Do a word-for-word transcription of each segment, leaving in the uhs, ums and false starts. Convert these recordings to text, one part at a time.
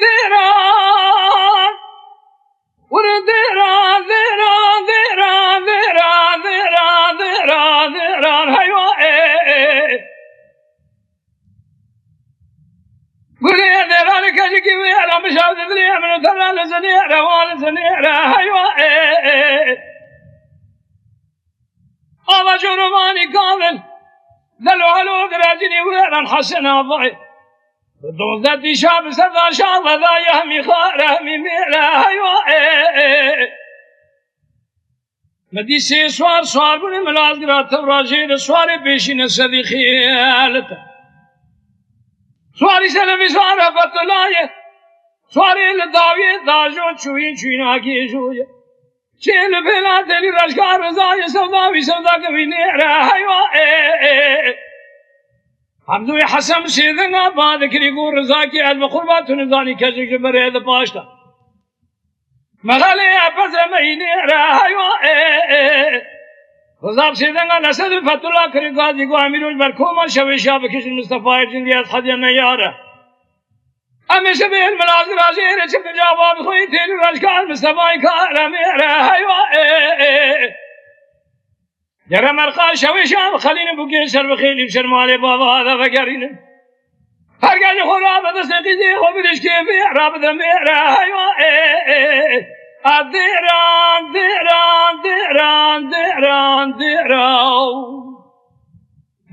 Dêran, were dêran, dêran, dêran, dêran, dêran, dêran, dêran, heywa, ê, ê, ê. Gurê dêranê keçikî wê, era mişav di dilê min û te re li zinê re, wa li zinê re, heywa, ê, ê, ê. Ava corovanî kavin, delo helo giracînî wê ran Hesen Avayê. Bi dozdeh dîşa bi ser daşa veda ya hemî xare hemî mêre heywa ê, ê, ê. Mi dî sê swar, swar bûne mi lazgira tewra jê de swarê pêşîne sedî xêlite. Swarî selevî swar e Fetullah ye. Swarê li dawiyê dajo çûyîn çûyîna gêjo ye. Çê li pêla delî reşka Riza ye, sewda wî sewda kevî nêre heywa ê, ê, ê. Hemdûyê Hesen şêdinga ba dikirî ku Riza kî ez bi qurba tu nizanî kesik ji berê di paşta. Mexelê epeze me yî nêre heywa ê, ê, ê. Riza şêdinga Nesed û Fetullah kirî gazî ku Emîroj ber koma şevêşa bikişin Mistefayê cindî ez hediye neyare. Em ê şibê li milazgira jêrê çi bi cava bi xwe yî têlî reşka Mistefayê ka re mêre heywa ê, ê, ê. Gere merqa şewê şam xelînin bûkê şer bi xêlî bi şer malê bava de vegerînin. Her gel xwe rabe destê qîzê xwe bilişkê vê rabide mêre heywa ê, ê, ê. A dêran, dêran, dêran, dêran, dêran, dêran.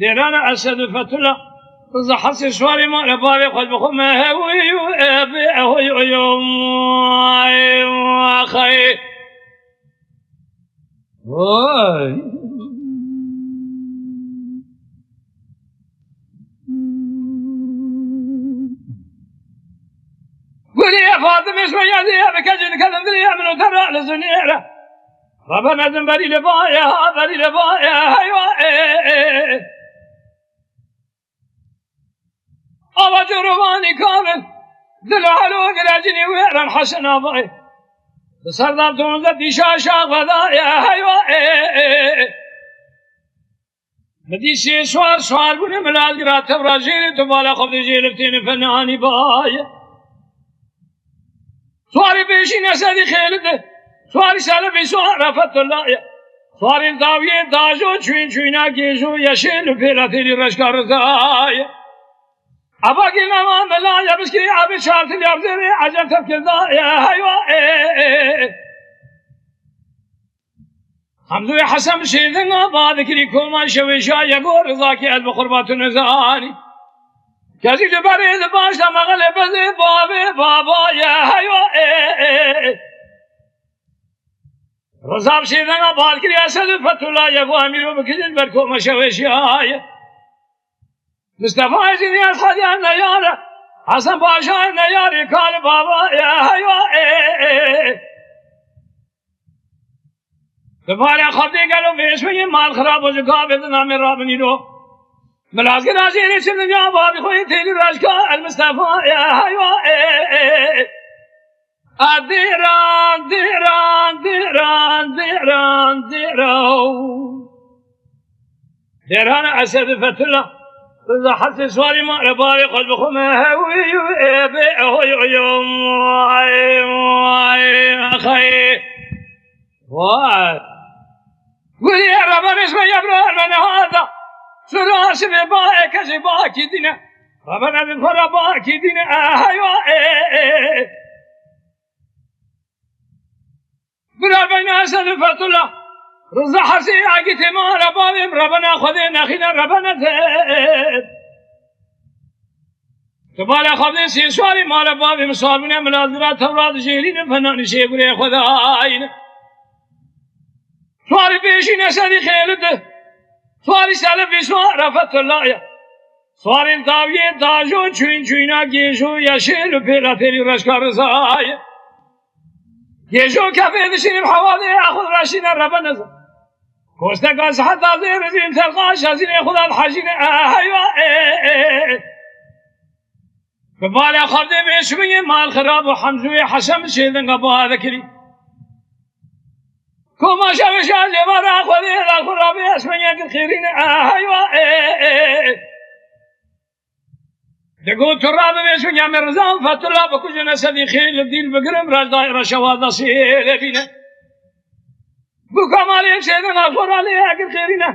Dêrana Esed û Fetullah, Riza Hesê Şwarê ma re bavê xwe bi xwe me hewî û ê bê ehoy oyo. Ay, ay. Vay. Gulî Fatime şoya diye bi kecin kedim diliye min û te re li zinê re. Rebe mezin berî li baye ha, berî li baye heywa ê, ê, ê. Ava corovanî kavin, dil û helo giracînî wê ran Hesen Avayê. Bi serdan donze dîşa şax vedaye heywa ê, ê, ê. Mi dî sê swar, swar bûne mi lazgira tewra jêrê tu bala xwe bidê jê liftêne fenanî baye. Swarê pêşî Nesedî xêli de, swarî selefî swar Fetullah ye. Swarê dawiyê dajo çûyîn çûyîna gêjo yeşê li pêla têlî reşka Riza ye. Aba gînema mela ye bişkê abê çartil ya bizêrê ecem tevkilda ye heywa ê, ê, ê. Hemdûyê Hesen şêdinga ba dikirî koma şewêşa ye go Riza kî ez bi qurba tu nizanî. Kesî ji berê di baş de mexelê bezê bavê baba ye heywa ê, ê, ê. Riza bi şêdinga ba dikirî Esed û Fetullah ye go Emîro bikijin ber koma şewêşa ye. Mistefa Ecînî ez hediya neyare. Hesen Paşa neyarê kalê baba ye heywa ê, ê, ê. Bi bala xwe dê gelo vêşmeyê mal xirab û ji gavê di namê rabinî ro. Milazgir a jêrê çi dinya babî xwe yê têlî reşka El Mistefa ye heywa ê, ê, ê. A dêran, dêran, dêran, dêran, dêran. Dêrana Esed Fetullah. Riza Hesê Swarî ma re bavê xwe bi xwe me hewî û ê bê ehoy oyom. Ay, ay, axay. Vay. Gurî Reben isme yebra me nehada. Sura sibê ba e kesê ba kî dîne. Reben edin xwe re ba kî dîne. Ay, ay, ay, ay. Bira beyna Esed û Fetullah. Riza Hesî agîtê ma re bavê min rebena Xwedê nexîne rebene te. Ti bala xwe bidê sê swarî mala bavê min swar bûne milazgira tewra dijêrîne fenanî şê gurê xwe dayîne. Swarî pêşîne serî xêli di. Swarî selifî swar e Fetullah ye. Swarên dawiyê dajo çûyîn çûyîna gêjo yeşêl û pêla têlî reşka Riza ye. Gêjo kefê dişînim hewadê ya xwe reşîne rebene zin. Kosteka siheta zê rizîn telqa şezînê xwe de dihejîne e heywa ê, ê, ê. Bi bala xwe dê bê şibingê mal xirab û Hemzûyê Hesen bi şêdinga biha dikirî. Koma şevê şa lêvara xwe dê da xwe rabê ez me yek xêrîne e heywa ê, ê, ê. Digot tu rabibêjin ya me Riza û Fetullah bikujin, ez sedî xêl li dîl bigirim, reşda-, reşewa destê lê bîne. Bû kamalê şêdin a xwe ra lê egir xêrîne.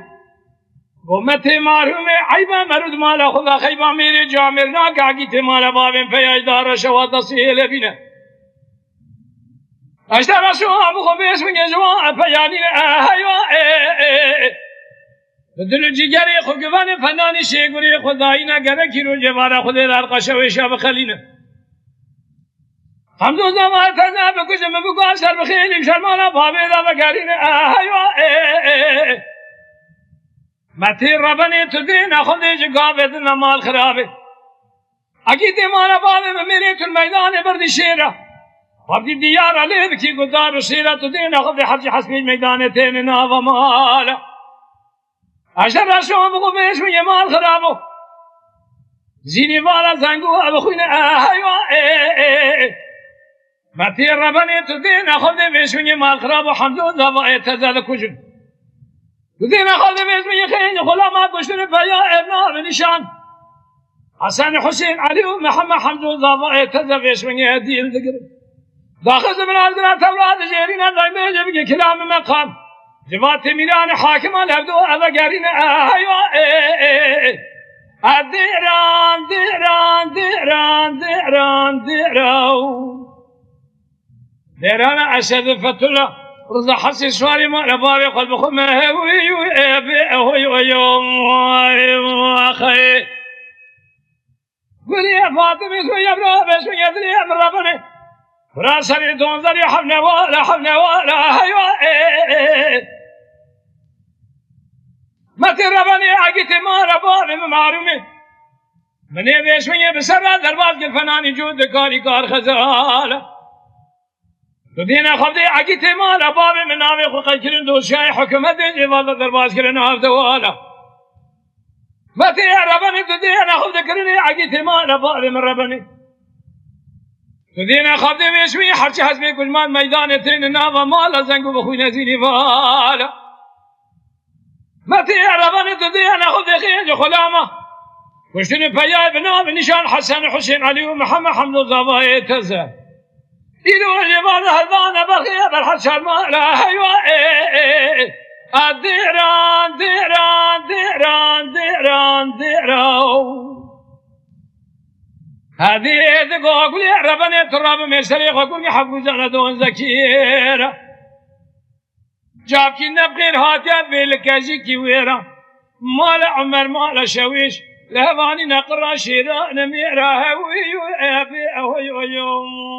Go me tê marhûmê eyba merûd mala xwe da xeyba mêrê camêr nake, egî tê mala bavên peyay da reşewa destê lê bîne. Eşte reşo a bi xwe bêjin ya ji wan e peyanîne, e, heywa, e, e, e. Bi dil û cîgerê xwe guvenê fenanî şêgurê xwe dayîne, gerekî rojê vara Xwedê de her qeşewêşa bixelîne. Hemdo zava teze bikujin, min bikua şer bi xêlî şermana bavê de vegerîne, e, heywa, e, e, e. Me tê rebenê tu dê nexwedê ji gavê din e mal xirabê. Egî tê mala bavê min mêrê tu li meydanê birdî şêra. Xwedî diyara lê bikî gudar û şêra tu dê nexwedê her cî hespê meydanê têne nava mala. Eşer reşo bi xwe bêjin ya mal xirabo. Zînî vala zengû ev xwîne, e, heywa, e, e, e. Me tê rebenê tu dê nexwedê bêjin ya mal xirabo, hemdo zava ê teze dikujin. Tu dê nexwedê bêjin ya xênî xulama kuştinê peya ev nav nîşan. Hesen, Husên, Elî û Mihemed, hemdo zava ê teze bêjin ya dîl digirin. Daxizim razgina tewra dijêrîne, daybêje bike kilamê me qam. Civatê mîranê hakima levdo eve gerîne, e, heywa, e, e, e. E, dêran, dêran, dêran, dêran, dêraw. Dêrana Eşedî Fetullah, Riza Hesî Şwarî mala bavê xwe bi xwe me hewî wî, e, bê, e, hoy, oy, oy, oy, oy, oy. Gulê Fatimê Zûyebra beşû yedilê em rebenê. Bira serê donzerê hevnewala, hevnewala, heywa, e, e, e. Me tê rebenê egîtê ma re bavê min marûmê. Min ê vêşûyê bi ser re derbas kir fenanî cû dikarî kar xezala. Tu dîne xwedê egîtê mala bavê min navê xwe qeykirin dosyayê hikûmetê jê vala derbas kirin nav dewala. Me tê rebenê tu dîne xwedê kirinê egîtê mala bavê min rebenê. Tu dîne xwedê vêşûyê herçî hezbê kujman meydanê têne nava mala zengû bixwîne zînî vala. Me tê rebenê tu dîne xwedê xênci xulama. Kuştinê peyayê bi navê nîşan Hesen, Husên, Elî û Mihemed Hemdo zavayê teze. Îro jê vana herdana berxê ber her çar mala heywa, e, e, e. A dêran, dêran, dêran, dêran, dêran. Hevî digo gulê rebenê tu rabimê serê xwe gurgî hevguzana don zekî ra. Cavkî ne bi xêr hatiye vê li kejîkî wêra. Mala Umer, mala Şewîş, li hevanî ne qira şêra, ne mêra hewî û e bê e hoy oy oy.